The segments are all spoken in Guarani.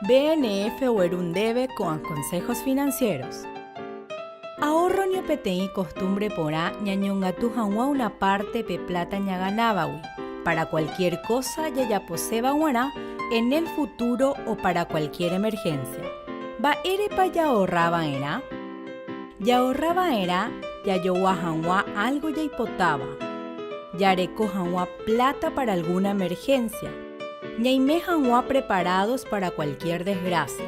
BNF ogueru ndéve ko'ã consejos financieros. Ahorro nio peteĩ costumbre porã ñañongatu hag̃ua una parte pe plata ñaganávagui, para cualquier cosa jajaposéva g̃uarã en el futuro o para cualquier emergencia. Mba'érepa jaahorra va'erã? Jaahorra va'erã jajogua hag̃ua algo jaipotáva, jareko hag̃ua plata para alguna emergencia, ñaime hag̃ua preparados para cualquier desgracia,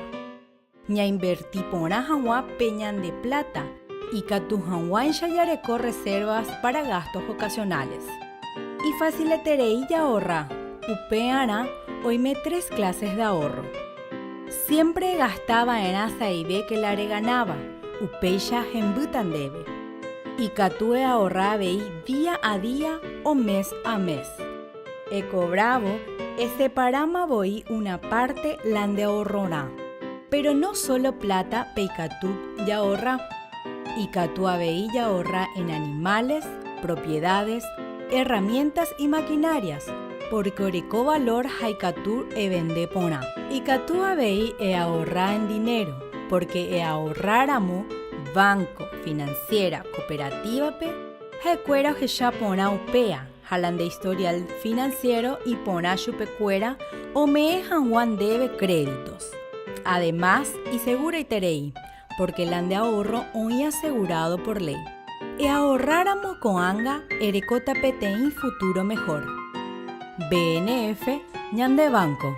ñainverti porã hag̃ua pe ñande plata ikatu hag̃uáicha jareko reservas para gastos ocasionales. Ifacileterei jaahorra, upearã oime tres clases de ahorro. Siempre egasta va'erã sa'ive que la reganáva, upéicha hembýta ndéve. Ikatu eahorra avei día a día o mes a mes. Ekobrávo, eseparáma voi una parte la nde ahorrorã. Péro no sólo pláta pe ikatu jahorra. Ikatu avei jahorra en animales, propiedades, herramientas y maquinarias, pórke oreko valor ha ikatu evende porã. Ikatu avei eahorra en dinero, pórke eahorráramo banco, financiera, cooperativa-pe, ha'ekuéra ohecha porã upéa ha la nde historial financiero iporã chupekuéra ome'ẽ hag̃ua ndéve créditos. Además, iseguraiterei, pórke la nde ahorro oĩ asegurado por ley. Eahorráramo ko'ág̃a erekóta peteĩ futuro mejor. BNF, ñande banco.